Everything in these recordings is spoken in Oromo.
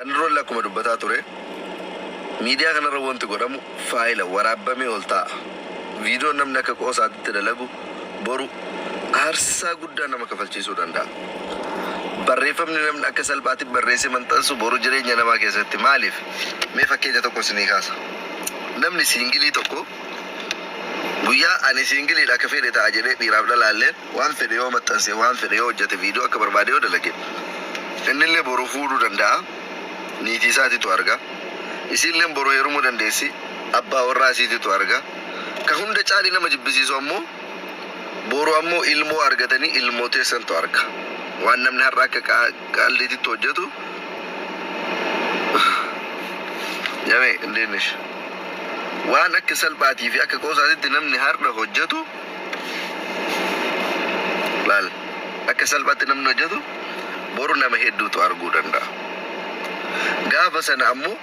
Kan durallee akkuma dubbataa ture, miidiyaa kanarra wanti godhamu faayila waraabbamee ol taa'a. Viidiyoon namni akka qoosaatitti dalagu boru aarsaa guddaa nama kafalchiisuu danda'a. Barreeffamni namni akka salphaatti barreessee maxxansu boru jireenya namaa keessatti maaliif? Mee fakkeenya tokko isinii kaasa. Namni siingilii tokko guyyaa ani siingiliidha akka fedhe ta'a jedhee dhiiraaf dhalaalleen waan fedhe yoo maxxanse, waan fedhe yoo hojjete, viidiyoo akka barbaade yoo dalage, innillee boru fuudhuu danda'a. Niitii isaatitu arga. Isiilleen boru heerumuu dandeessi. Abbaa warraa isiititu arga. Ka hunda caalii nama jibbisiisu ammoo boru ammoo ilmoo argatanii ilmoo teessantu arga. Waan namni har'a akka qaldiititti hojjetu Jamee እንዴት ነሽ? Waan akka salphaatii fi akka qoosaatitti namni har'a hojjetu, laal, akka salphaatti namni hojjetu boru nama hedduutu arguu danda'a. Gaafa sana ammoo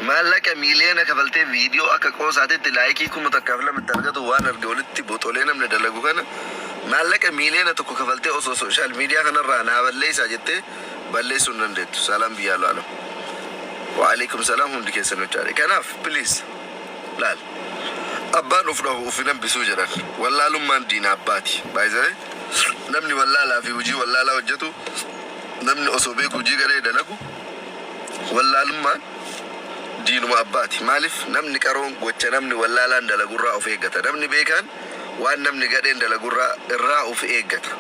maallaqa miiliyoona kafaltee viidiyoo akka qoosaatitti like 1000f 2tti argatu, waan arge walitti boxolee namni dalagu kana, maallaqa 1 miiliyoona kafaltee osoo social media kanarraa naa balleessaa jettee balleessuu hin dandeettu. Salaam biyyaa alam. Waalaikum salaam, hundi keessan hojjaadhe. Kanaaf please, laal. Abbaan uf dhahu uf hin hambisuu jedhan. Wallaalummaan diina abbaati. Baay'ee namni wallaalaa fi hojii wallaalaa hojjetu, namni osoo beeku hojii garee dalagu, wallaalummaan diinuma abbaati. Maaliif? Namni qaroon gocha namni wallaalaan dalagurraa of eeggata. Namni beekaan waan namni gadheen dalagurraa irraa of eeggata.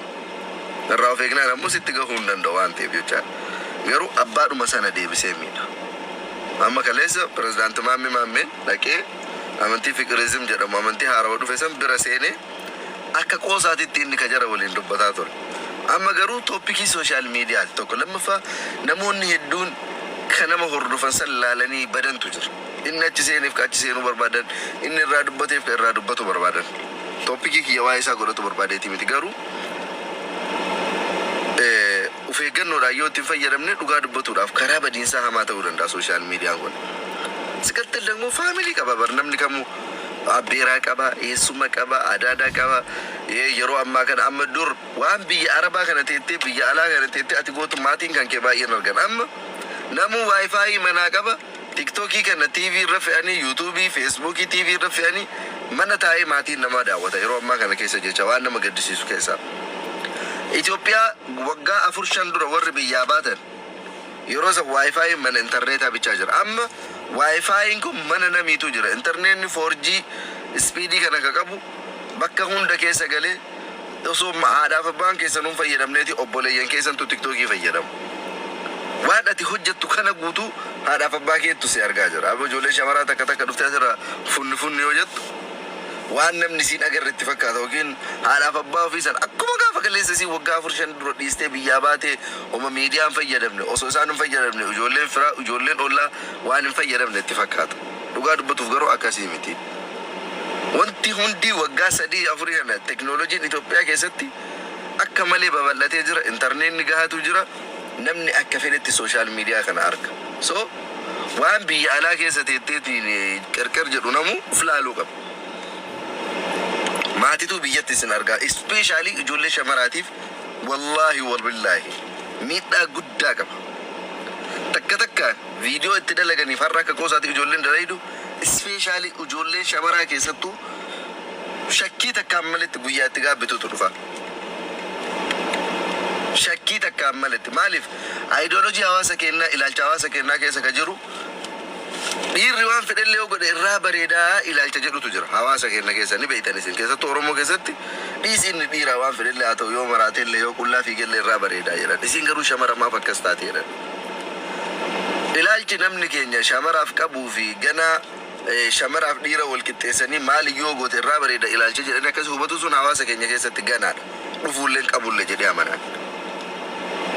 Irraa of eegnaan ammoo sitti gahuu hin danda'u waan ta'eef jechaadha. Garuu abbaadhuma sana deebisee miidha. Amma kaleessa pirezidaanti Maammee Maammeen dhaqee amantii Fiqirizim jedhamu, amantii haarawa dhufe san bira seenee akka qoosaatitti inni ka jara waliin dubbataa ture. Amma garuu topic social mediaati tokko. Lammaffaa, namoonni hedduun ka nama hordofan san laalanii badantu jira. Inni achi seeneef ka achi seenuu barbaadan, inni irraa dubbateef ka irraa dubbatu barbaadan. Topic kiyya waa'ee isaa godhatu barbaadeeti miti, garuu of eeggannoodhaan yoo ittiin fayyadamne dhugaa dubbatuudhaaf karaa badiinsaa hamaa ta'uu danda'a social mediaan kun. ሲቀጥል ደግሞ family qaba bar, namni kamuu abbeeraa qaba, eessuma qaba, adaadaa qaba. Yeroo ammaa kana, amma dur waan biyya arabaa kana teettee, biyya alaa kana teettee ati gootu maatiin kan kee baay'een argan. Amma namuu WiFi manaa qaba. TikTokii kana TV irra fe'anii, YouTubeii, Facebookii TV irra fe'anii mana taa'ee maatiin namaa daawwata yeroo ammaa kana keessa jecha, waan nama gaddisiisu keessaa. Itoophiyaa waggaa 4-5 dura warri biyyaa baatan yeroo san WiFiin mana intarneetaa bichaa jira. Amma WiFiin kun mana namiitu jira. Intarneetni 4G speedii kana ka qabu bakka hunda keessa galee, osoo haadhaaf abbaan keessan hin fayyadamneeti obboleeyyan keessantu TikTokii fayyadamu. Waan ati hojjettu kana guutuu haadhaaf abbaa keettu si argaa jira. Abbo, ijoollee shamaraa takka takka dhuftee asirraa funni funni yoo jettu waan namni siin agarre itti fakkaata, yookiin haadhaaf abbaa ofii sana akkuma gaafa kaleessa isii waggaa 4-5 dura dhiistee biyyaa baatee oma miidiyaan fayyadamne, osoo isaan hin fayyadamne, ijoolleen firaa, ijoolleen ollaa waan hin fayyadamne itti fakkaata. Dhugaa dubbatuuf garuu akkasii miti. Wanti hundi waggaa 3-4 kana teknooloojiin Itoophiyaa keessatti akka malee babal'atee jira. Intarneetni gahaatu jira. Namni akka fedhetti social media kana arga. So waan biyya alaa keessa teetteetiin qirqir jedhu namu uf laaluu qaba. Maatituu biyyatti isin argaa. Especially ijoollee shamaraatiif, wallaahi wabillaahi, miidhaa guddaa qaba. Takka takkaan viidiyoo itti dalaganiif har'a akka qoosaatti ijoolleen dalaydu, especially ijoolleen shamaraa keessattuu, shakkii takkaan malitti guyyaa itti gaabbitutu dhufa. Shakkii takkaan malitti. Maaliif? Ayidoolojii hawaasa keenyaa, ilaalcha hawaasa keenyaa keessa ka jiru dhiirri waan fedhellee yoo godhe irraa bareedaa ilaalcha jedhutu jira. Hawaasa keenya keessa ni beektan isin, keessattuu Oromoo keessatti, dhiisi inni dhiiraa waan fedhellee haa ta'u, yoo maraatellee, yoo qullaa fiigellee irraa bareedaa jedhan. Isin garuu shamara maaf akkas taate jedhan. Ilaalchi namni keenya shamaraaf qabuu fi ganaa shamaraaf dhiira wal qixxeessanii maali yoo goote irraa bareeda ilaalcha jedhanii akkas hubatu sun hawaasa keenya keessatti ganaadha. Dhufuullee hin qabullee jedhee amanaan.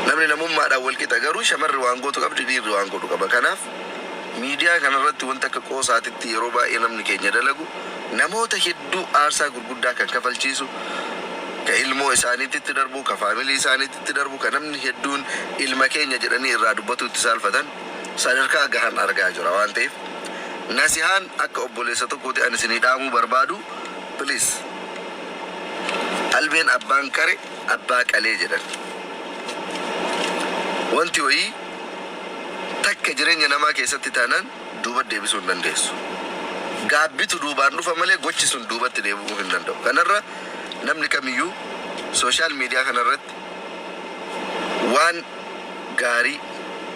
Namni namummaadhaan wal qixa, garuu shamarri waan gootu qabdi, dhiirri waan godhu qaba. Kanaaf miidiyaa kanarratti wanta akka qoosaatitti yeroo baay'ee namni keenya dalagu namoota hedduu aarsaa gurguddaa kan kafalchiisu, ka ilmoo isaaniitti darbu, ka family isaaniitti darbu, ka namni hedduun ilma keenya jedhanii irraa dubbatu itti saalfatan sadarkaa gahan argaa jira waan ta'eef, nasihaan akka obboleessa tokkooti ani isinii dhaamuu barbaadu, please, albeen abbaan qare abbaa qalee jedhan. Wanti wayii takka jireenya namaa keessatti taanaan duuba deebisuu hin dandeessu. Gaabbitu duubaan dhufa malee gochi sun duubatti deebi'uu hin danda'u. Kanarra namni kamiyyuu social media kanarratti waan gaarii,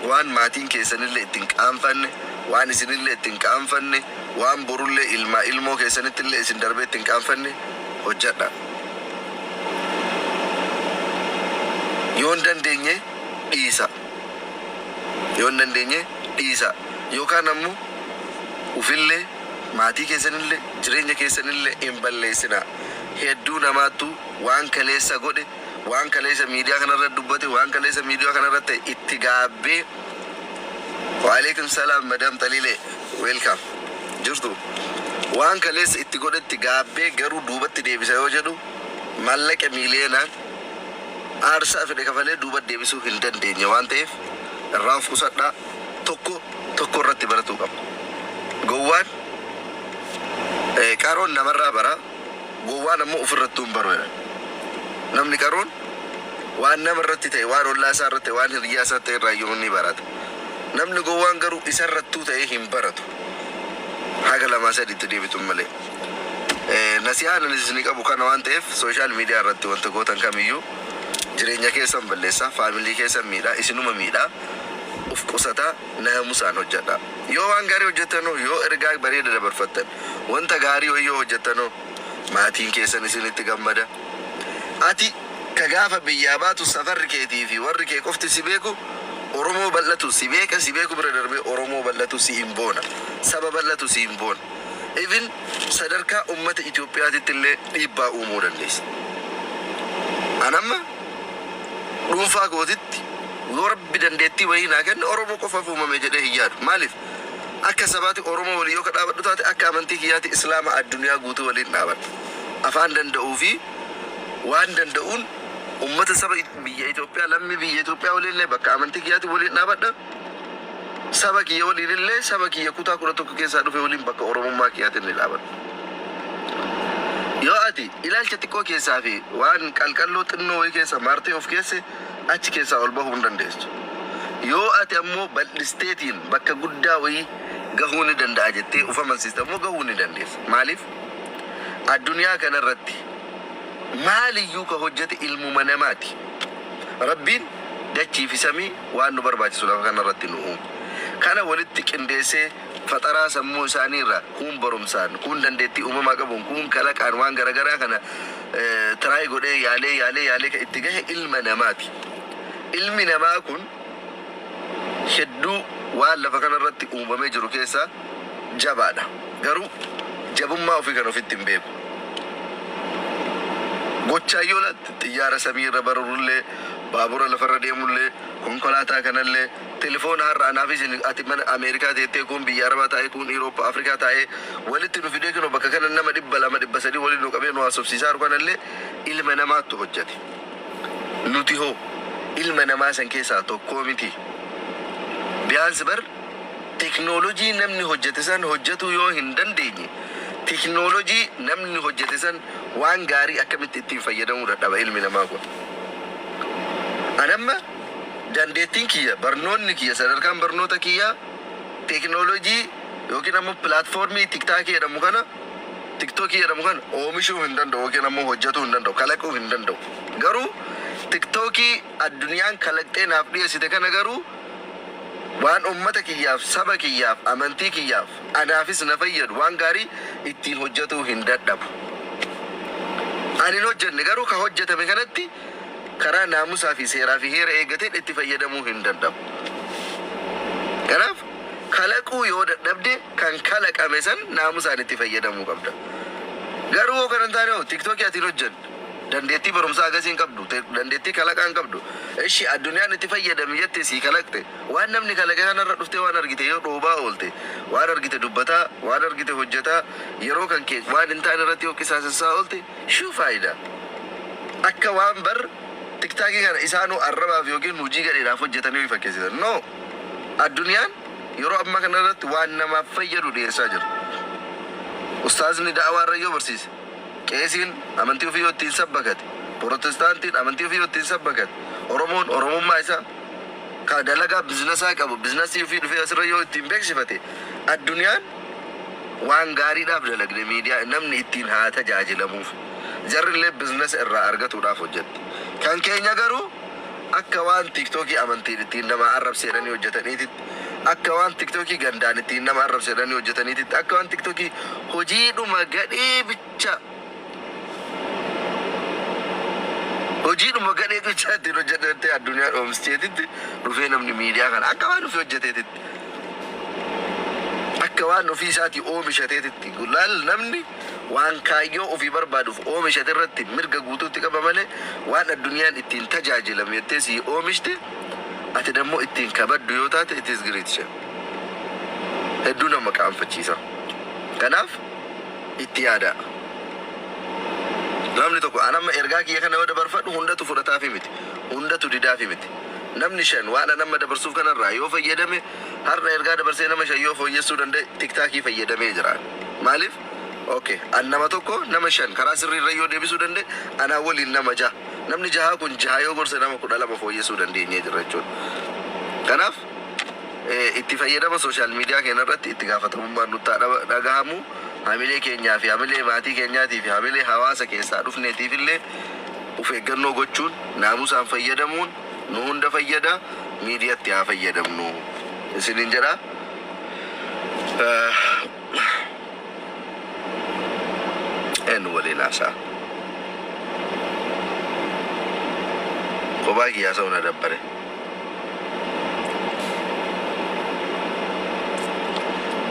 waan maatiin keessanillee ittiin qaanfanne, waan isinillee ittiin qaanfanne, waan borullee ilmaa ilmoo keessanittillee isin darbee ittiin qaanfanne hojjadha. Yoo hin dandeenye dhiisa. Yoo hin dandeenye dhiisa. Yookaan ammoo ufillee, maatii keessanillee, jireenya keessanillee hin balleessinaa. Hedduu namaattu waan kaleessa godhe, waan kaleessa miidiyaa kanarra dubbate, waan kaleessa miidiyaa kanarra ta'e itti gaabbee. Waalaikum salaam, Madam Xaliilee, welcome. Jirtu? Waan kaleessa itti godhetti gaabbee garuu duubatti deebisa yoo jedhu, maallaqa miiliyeenaan aarsaa fedhe kafalee duubatti deebisuu hin dandeenye waan ta'eef, irraa of qusadhaa. Tokko tokko irratti baratuu qaba. Gowwaan, qaroon namarraa bara, gowwaan ammoo ofirrattuu hin baru jedhan. Namni qaroon waan nama irratti ta'e, waan ollaa isaa irratti ta'e, waan hiriyyaa isaa ta'e irraa iyyuu ni barata. Namni gowwaan garuu isa irrattuu ta'ee hin baratu. Haga lamaa sadiitti deebitu malee. Nasihaan ani isinii qabu kana waan ta'eef, social media irratti wanta gootan kamiyyuu jireenya keessan balleessaa, family keessan miidhaa, isinuma miidhaa, uf qusataa, naamusaan hojjedhaa. Yoo waan gaarii hojjettanoo, yoo ergaa bareeda dabarfattan, wanta gaarii wayii yoo hojjettanoo, maatiin keessan isinitti gammada. Ati ka gaafa biyyaa baatu safarri keetii fi warri kee qofti si beeku, Oromoo bal'atu si beeka, si beeku bira darbee Oromoo bal'atu si hin boona. Saba bal'atu si hin boona. Even sadarkaa ummata Itoophiyaatitti illee dhiibbaa uumuu dandeessa. An amma dhuunfaa kootitti yoo Rabbi dandeettii wayii naa kenne, Oromoo qofaaf uumame jedhee hin yaadu. Maaliif? Akka sabaati Oromoo waliin yoo ka dhaabadhu taate, akka amantii kiyyaatti Islaama addunyaa guutuu waliin dhaabadha. Afaan danda'uu fi waan danda'uun ummata saba biyya Itoophiyaa, lammii biyya Itoophiyaa waliin illee bakka amantii kiyyaatti waliin dhaabadha. Saba kiyya waliin illee, saba kiyya kutaa 11 keessaa dhufe waliin bakka Oromummaa kiyyaatiin ni dhaabadha. Yoo ati ilaalcha xiqqoo keessaa fi waan qalqalloo xinnoo wayii keessa maartee of keesse, achi keessaa ol bahuu hin dandeessu. Yoo ati ammoo bal'isteetiin bakka guddaa wayii gahuu ni danda'a jettee of amansiiste ammoo, gahuu ni dandeessa. Maaliif? Addunyaa kanarratti maaliyyuu ka hojjete ilmuma namaati. Rabbiin dachii fi samii, waan nu barbaachisu lafa kanarratti nu uume. Kana walitti qindeessee faxaraa sammuu isaanii irraa kuun barumsaan, kuun dandeettii uumamaa qabuun, kuun kalaqaan waan garaagaraa kana try godhee, yaalee, yaalee, yaalee kan itti gahe ilma namaati. Ilmi namaa kun hedduu waan lafa kanarratti uumamee jiru keessaa jabaadha. Garuu jabummaa ofii kan ofitti hin beeku. Gochaan yoo laatte, xiyyaara samii irra bararullee, baabura lafarra deemullee, konkolaataa kanallee, telefoona har'a anaaf isin, ati mana Ameerikaa teettee, kun biyya Arabaa taa'ee, kun Eurooppaa, Afrikaa taa'ee walitti nu fidee, kunoo bakka kana nama 200, 300 waliin nu qabee nu haasofsiisaa jiru kanallee ilma namaattu hojjete. Nuti hoo ilma namaa san keessaa tokkoo miti? Biyaansi bar teknoolojii namni hojjete san hojjetuu yoo hin dandeenye, teknoolojii namni hojjete san waan gaarii akkamitti ittiin fayyadamuu dadhaba ilmi namaa kun? Anamma dandeettiin kiyya, barnoonni kiyya, sadarkaan barnoota kiyyaa teknoolojii yookiin ammoo platform TikTokii jedhamu kana, TikTokii jedhamu kana oomishuu hin danda'u yookiin ammoo hojjetuu hin danda'u, kalaquu hin danda'u. Garuu TikTokii addunyaan kalaqxee naaf dhiyeessite kana garuu waan ummata kiyyaaf, saba kiyyaaf, amantii kiyyaaf, anaafis na fayyadu, waan gaarii ittiin hojjetuu hin dadhabu. Ani hin hojjenne, garuu ka hojjetame kanatti karaa naamusaa fi seeraa fi heera eeggateen itti fayyadamuu hin danda'u. Kanaaf kalaquu yoo dadhabde, kan kalaqame san naamusaan itti fayyadamuu qabda. Garuu yoo kana hin taane hoo, TikTokii ati hin hojjenne, dandeettii barumsaa agasii hin qabdu, dandeettii kalaqaa hin qabdu. Ishi addunyaan itti fayyadami jettee sii kalaqte, waan namni kalaqe kanarra dhuftee waan argite yoo dhoobaa oolte, waan argite dubbataa, waan argite hojjetaa, yeroo kan kee waan hin taane irratti yoo qisaasessaa oolte, shuu faayidaa. Akka waan bar TikTokii kana isaanuu arrabaaf yookiin hojii gadheedhaaf hojjetanii fakkeessitan. No! Addunyaan yeroo ammaa kana irratti waan namaaf fayyadu dhiyeessaa jira. Ustaazni da'awaa irra yoo barsiise, qeesiin amantii ofii yoo ittiin sabbakate, Protestaantiin amantii ofii yoo ittiin sabbakate, Oromoon Oromummaa isaa Ka dalagaa biznasaa qabu biznasii ofii dhufee asirra yoo ittiin beeksifate addunyaan waan gaariidhaaf dalagde miidiyaa namni ittiin haa tajaajilamuuf. Jarrillee biznasa irraa argatuudhaaf hojjetti. Kan keenya garuu akka waan tiiktookii amantiin ittiin nama arrabseedhanii hojjetaniititti, akka waan tiiktookii gandaan ittiin nama arrabseedhanii hojjetaniititti, akka waan tiiktookii hojiidhuma gadhee bicha hojiidhuma gadhee bichaa ittiin hojjetetti addunyaan oomishiteetitti dhufee namni miidiyaa kana akka waan ofii hojjeteetitti akka waan ofii isaatii oomishateetitti laal namni waan kaayyoo ofii barbaaduuf oomishate irratti mirga guutuutti qaba malee waan addunyaan ittiin tajaajilamu jettee sii oomishte ati dammoo ittiin kabaddu yoo taate it is great shame. Hedduu nama qaanfachiisa. Kanaaf itti yaadaa. Namni tokko an amma ergaa kiyya kana yoo dabarfadhu hundatu fudhataafi miti. Hundatu didaafi miti. Namni shan waan an amma dabarsuuf kanarraa yoo fayyadame har'a ergaa dabarsee nama shan yoo fooyyessuu danda'e tiktaakii fayyadamee jira. Maaliif? Okay. An nama tokko nama shan karaa sirriirra yoo deebisuu danda'e anaa waliin nama jaha. Namni jahaa kun jaha yoo gorse nama 12 fooyyessuu dandeenyee jirra jechuudha. Kanaaf itti fayyadama social media keenya irratti itti gaafatamummaan nutti haa dhagahamu. Hamilee keenyaa fi hamilee maatii keenyaatii fi hamilee hawaasa keessaa dhufneetiif illee of eeggannoo gochuun naamusaan fayyadamuun nu hunda fayyada. Miidiyatti haa fayyadamnu isiniin jedha. Eenyu waliin haasa'a? Kophaa kiyya haasa'u na dabbare.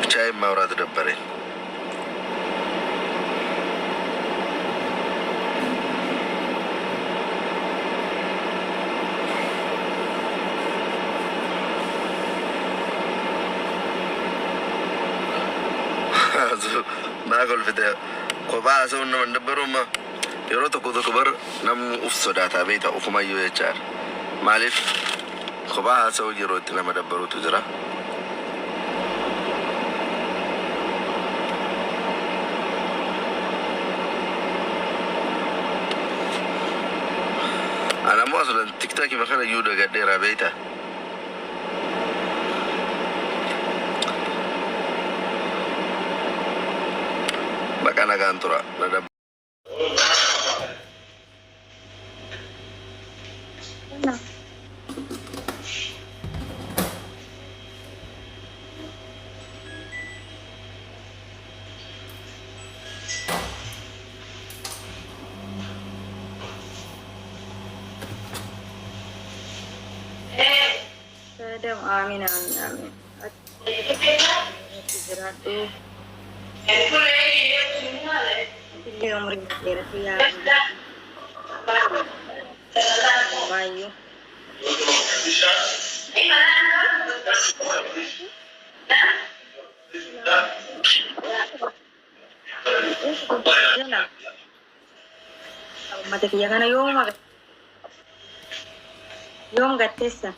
ብቻዬን ማውራት ደበረኝ። Maa kolfite kophaa haasa'uun nama hin dabbaru amma yeroo tokko tokko bar namni uf sodaataa beekta ofumayyuu jechaadha. Maaliif kophaa haasa'uu yeroo itti nama dabbarutu jira. Ana ammoo asulan tiktookii kana iyyuu dagadheera beekta. Baqa nagaan tura. Na Saadam aamin aamin aamin. Ati jiraadhu. Atillee umrii dheeratu yaa Waayyuu. Jala. Uummata kiyya kana yooma yoom gatteessa?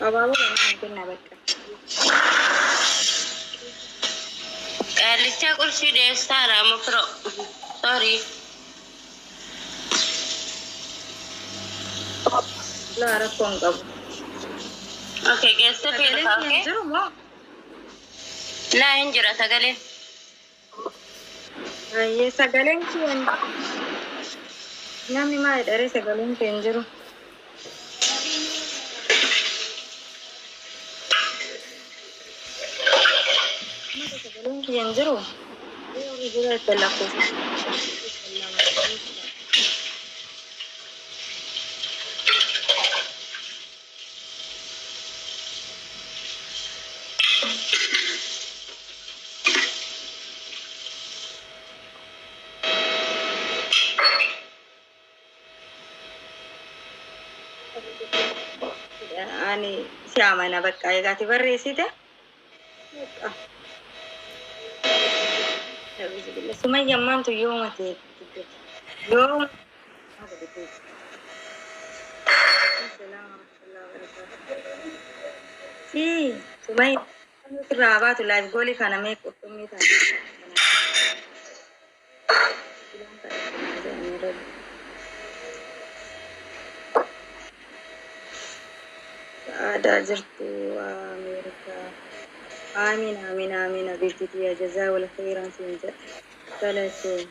Abaaboo kana hin kennaa bakka. Qaallichaa qursii dhiyeessaara amma firoo. Sorry. Laa rakkoo hin qabu. Okay, geessee fi Sagaleen dhufa, kee hin okay? jiru moo? Laa hin jira sagaleen. Hayyee sagaleen kee hin namni maal dharee sagaleen kee hin jiru. Mata sagaleen kiyya hin jiru. Yoo warri jira itti lakkoofsa. 2, Ani si amana bakka egaati barreessite. Bakka. Sumayya ammaantu yooma ta'e yooma. Si Sumayya irraa baatu laayif goolii kana mee qurxummii taate. Sa'aadaa jirtu Ameerikaa. Amiin amiin amiin habiibti tiyya jazaa wal khayran siin jedha. Galatoom.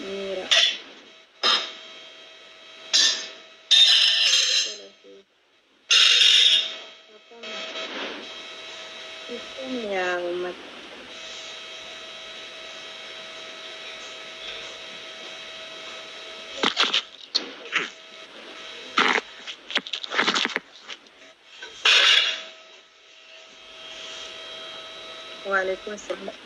Miira. Yaa uummata. Waalaikum salaam.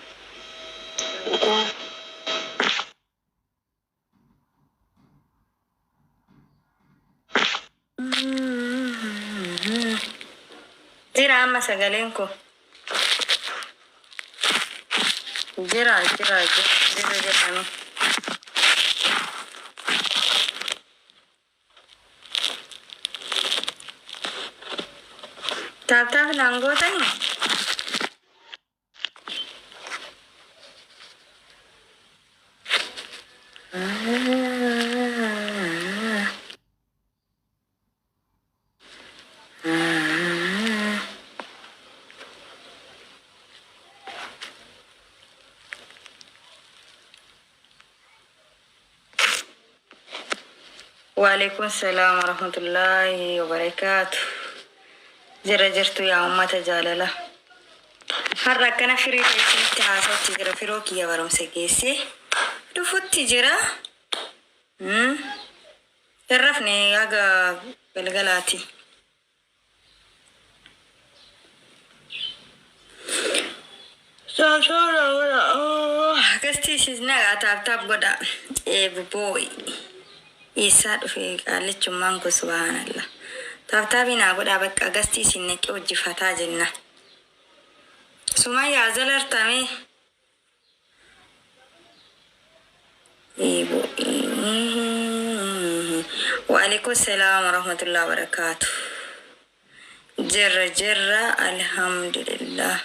Jira amma sagaleen koo. Jira jira jira jira jedhame. Tap tap naan gootanii? Waalaikum salaam warahmatullaahi wabarakaatu. Jira jirtu yaa ummata jaalala. Har'a akkana firii keessatti haasawutti jira firoo kiyya barumsa geessee dhufutti jira. Hin rafne haga galgalaati. Akkasitti isin nagaa tap tap godha. Eebbooy. Eessaa dhufe qaallichummaan kun subhaanallah. Tap tapii naa godhaa bakka gastii isin naqee hojjifataa jenna. Sumayyaa zalartamee. Waalaikum salaam warahmatullahi wabarakatuh. Jirra jirra alhamdulillah.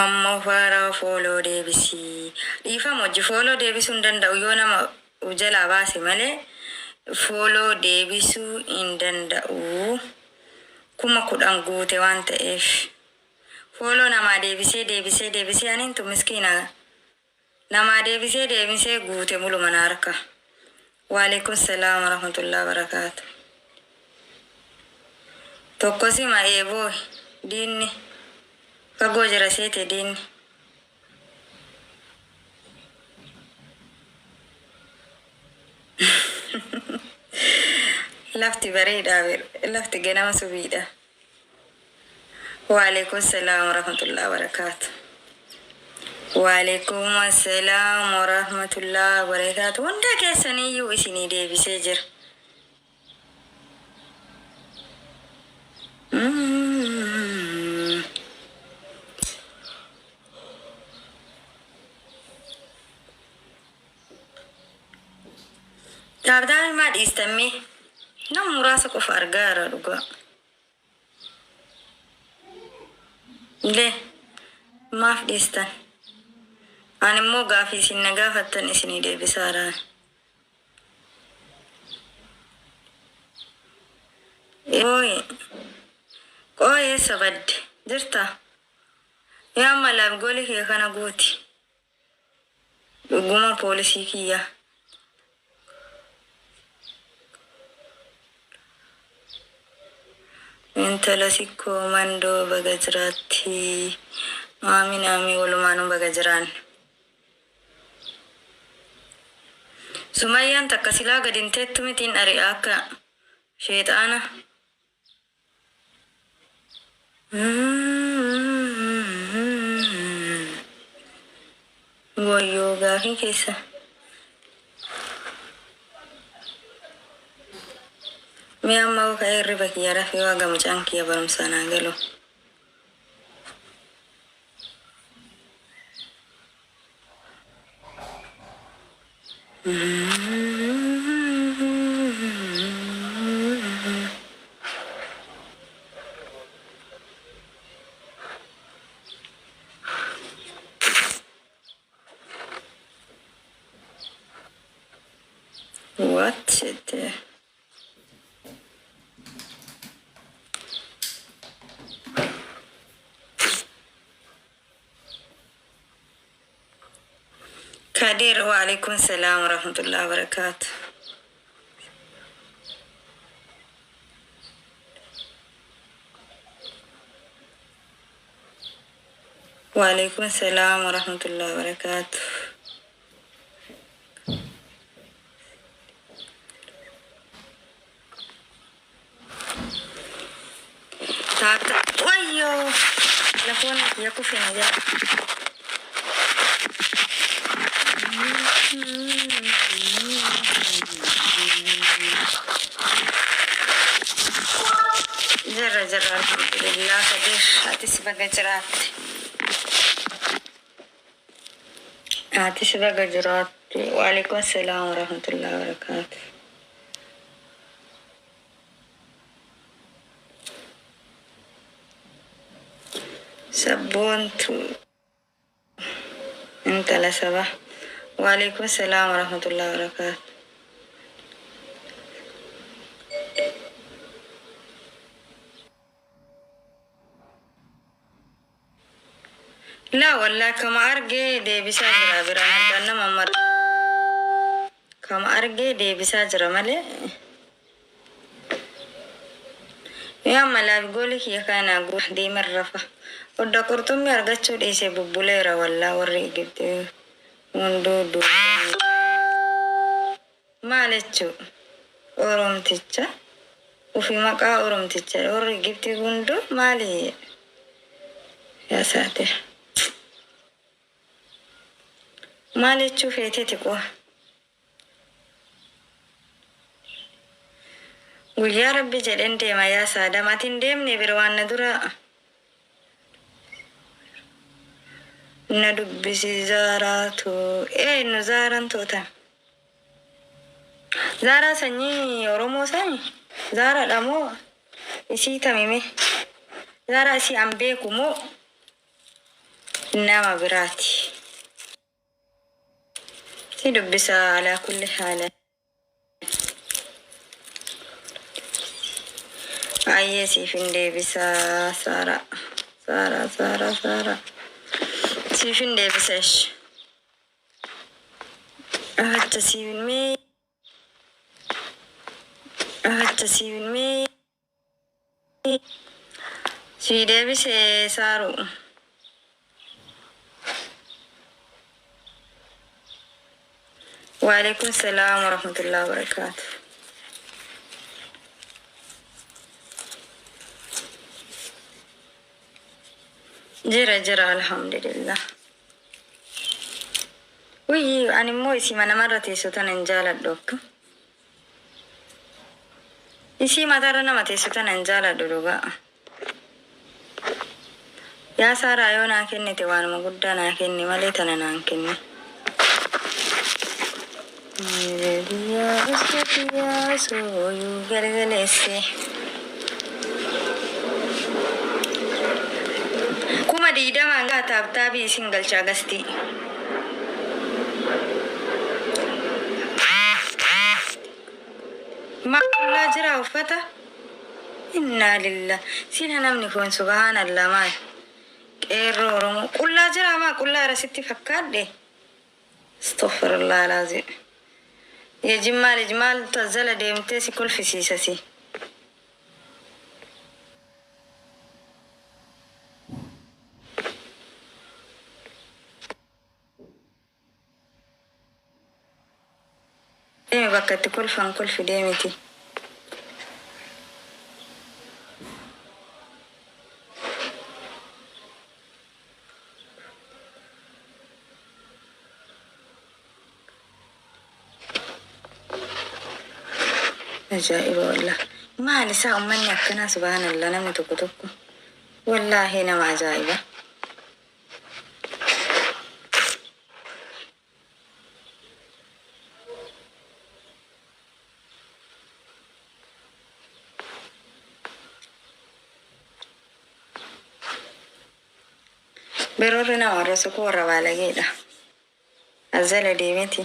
Ammoo faaraa follow deebisii. Dhiifama hojii follow deebisuu hin danda'u yoo nama jalaa baase malee follow deebisuu hin danda'u. 10,000 guute waan ta'eef. Follow namaa deebisee deebisee deebisee anintu miskiina namaa deebisee deebisee guute muluma na harka. Waalaikum salaam warahmatullahi wabarakaatu. Tokko sima eeboo diinni fagoo jira seete diinni. Lafti bareedaa lafti ganama subiidha. Waalaikum salaam warahmatullahi wabarakaatu. Waalaikum assalaam warahmatullahi wabarakaatu. Hunda keessaniyyuu isinii deebisee jira. Taabtaan maa dhiistammee nama muraasa qofa argaa jira dhugaa. Lee maaf dhiistan? Ani immoo gaafii isin na gaafattan isinii deebisaara. Ooyi qooyi eessa badde jirta? Mee amma laabgoolii kee kana guuti. Dhuguma poolisii kiyya. Intala sikkoo mandoo baga jiraatti. Aamin aamin walumaanuu baga jiraanne. Sumayyaan takka silaa gad hin teettu miti hin ari'a akka sheexaana. Wayyoo gaafii keessa. Mee amma hoo ka'ee hirriba kiyya rafee waaga mucaan kiyya barumsaa naa galu. What jette? Kadir, waalaikum salaam warahmatullahi wabarakatuh. Waalaikum salaam warahmatullahi wabarakatuh. Taata wayyoo lafoon kiyya kufe na jala. Jirra jirra alhamdulillah Kadir atis baga jiraatte. Atis baga jiraatte. Waalaikum salaam warahmatullahi wabarakatuh. Sabboontu intala saba. Waalaikum salaam warahmatullahi wabarakatuh. Laa wallaa kama argee deebisaa jira biraan addaan nama mara. Kama argee deebisaa jira malee. Yoo amma laaf goolii kiyya kana deeman rafa. Odda qurxummii argachuu dhiise bubbuleera wallaa warri Gibxii hunduu duubaan. Maal jechuu? Oromticha. Ufi maqaa Oromticha warri Gibxii hunduu maali? Yaa saatir. Maal jechuu feeteeti qoo? Guyyaa rabbi jedhen deema yaa saadam ati hin deemne bir waan na dura na dubbisi zaaraatu eenyu zaaran tootan zaaraa sanyii oromoo sani zaaraadha moo isii tamime zaaraa isii an beeku moo nama biraati si dubbisa alaa kulli haala Ayyee siif hin deebisa Saaraa. Saaraa Saaraa Saaraa. Siif hin deebisa ish. Acha siif hin mee. Acha siif hin mee. Sii deebise Saaru. Waalaikum salaam warahmatullahi wabarakatuh. Jira jira alhamdulillah. Wuyyi ani immoo isima namarra teessu tana hin jaaladhu akka. Isii mataarra nama teessu tana hin jaaladhu dhugaa. Yaa Saaraa yoo naa kennite waanuma guddaa naa kenni malee tana naan kenni. Biyyaa biyyaa sooyuu galgaleesse. 20,000 gaa taabtaabii isin galchaa gastii. Maal qullaa jira uffata? Innaa lillah. Sila namni kun subhaanallah maal? Qeerroo Oromoo. Qullaa jira maa qullaa irra sitti fakkaadhe? Astaghfirullah alazim. Ya jimmaa lij maal tazzala deemtee si kolfisiisa si. Deemi bakka itti kolfan kolfi deemiti. Ajaa'iba wallah. Maal isaa ummanni akkanaa subhaanallah namni tokko tokko. Wallaahi nama ajaa'iba. Biroorri nama arrasu kun warra baalageedha. Azala deemeti.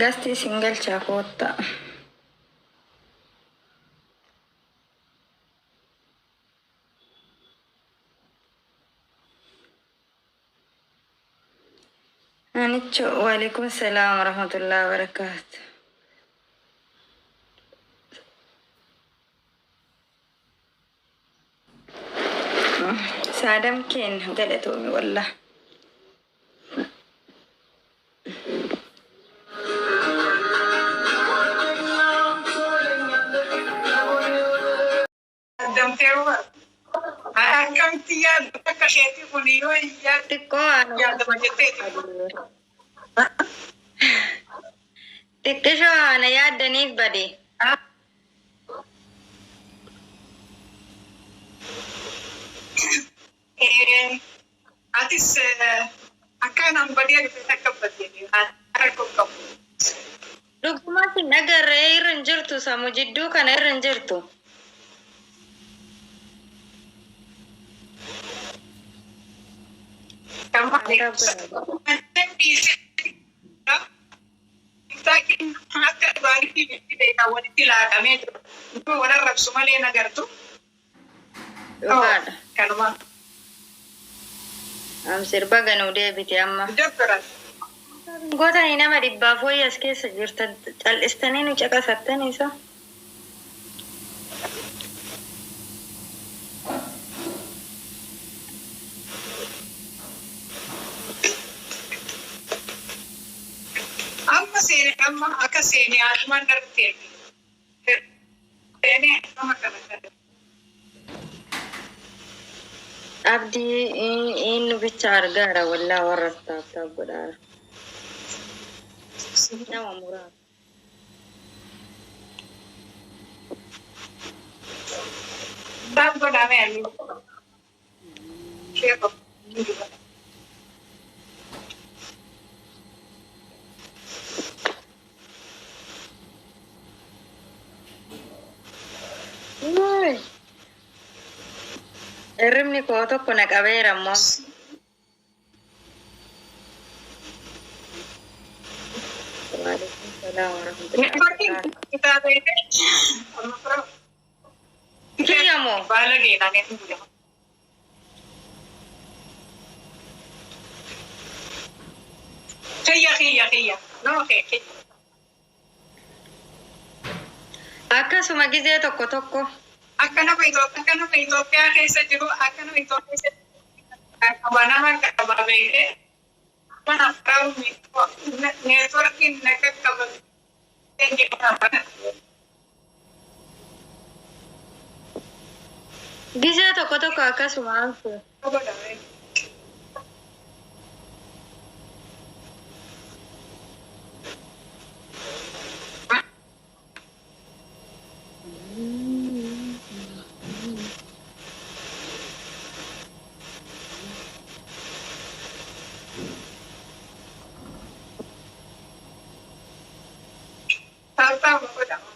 Gasti isin galchaa koottaa. Anicho, waalaikum salaam warahmatullahi wabarakatuh. Saadam keenya galatoomi wallah. Damtee akkamitti yaaddu akka isheetii kun yoo yaaddu Xiqqoo aan yaadama jetteeti. Xiqqishoo ana yaaddaniif bade. Atis akkanaan badee dhufe takka baddee rakkoo qabu. Dhugumas hin agarree irra hin jirtu samu jidduu kana irra hin jirtu. Akka dhugaatiitti beekaa walitti laaqamee jiru. Wal arrabsu malee nagartu. Dhugaadha. Kanuma. Amsirba ganuu deebite amma. Dabbaran. Gootanii nama dhibbaaf wayii as keessa jirtan cal'istanii nu caqasattan isa. Amma seene amma akka seene haadhumaan irratti ergi. Seenee amma kana kana. Abdii inni bicha argaara wallaa warra taaptaap godhaara. Nama muraasa. Taap godhame ani. Ishee qofa. Wuy! Hirribni koo tokko na qabeera immoo. Waalaikum salaam warahmatullahi Neetworkiin wabarakatuh. kitaaba amma firoo. Kiyya moo? Baala geedhaan inni jedhama. Kiyya kiyya kiyya. Noo kee kiyya. Akkasuma gizee tokko tokko. Akka nama Itoophiyaa akka nama Itoophiyaa keessa jiru akka nama Itoophiyaa keessa qaba nama qaba beekee mana afaan neetworkiin na qaqqaba. Gizee tokko tokko akkasuma anfu. Taaptaa godhama.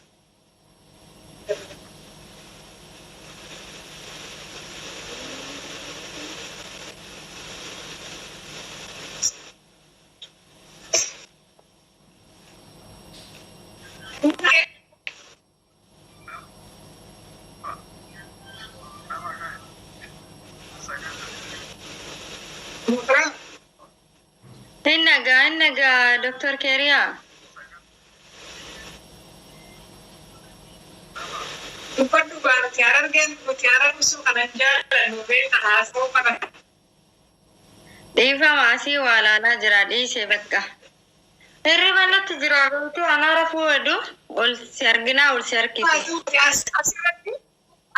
Mutra. Hin nagaa hin nagaa Dr. Keeriyaa. Dubbadhu nuti harargeen nuti hararsu kanan jaallannu beeka haasa'uu kana. Dhiifama asii waa laalaa jira dhiisee bakka. Hirriba natti jira beektu anaa rafuu hedu ol si arginaa ol si harkise. Asirratti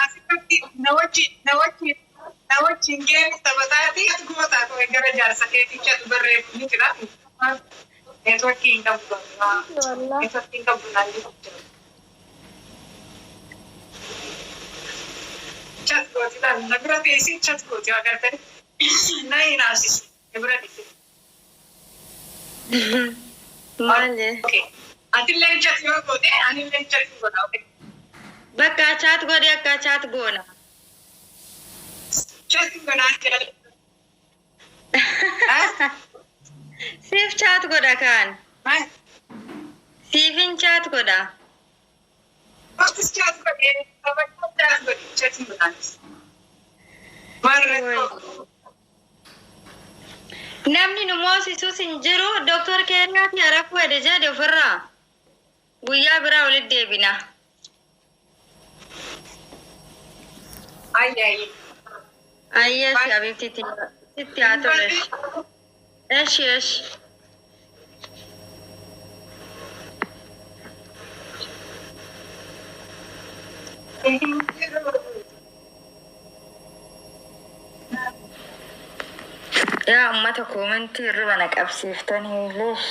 asirratti na wajjin na wajjin na wajjin geemi taphataati goota gara jaarsa keetichatu barreeffamu ni jira. Neetworkii hin qabu. Neetworkii hin qabu naan jiru. Chat gooti laal na bira teessee chat gooti agartee na hin haasisu na bira teessee. Maali? Okay. Atillee chat yoo goote anillee chat godha. Okay. Bakka chat godhi akka chat goona. Chat godhaa jira. Siif chat godha kaan. Maal? Siifin chat godha. Waqtis chat godhee taphachuu chat godhe chat godhaanis. Maal rakkoo? Namni nu moosisus hin jiru. Doktor Keeniyaatti rafuu hede jedhe ofirraa. Guyyaa biraa walitti deebina. Ayyi ayyi. Ayyees habibti sitti haa tole. Eshi eshi. Yaa ummata koomentii hirriba na qabsiiftanii leesh.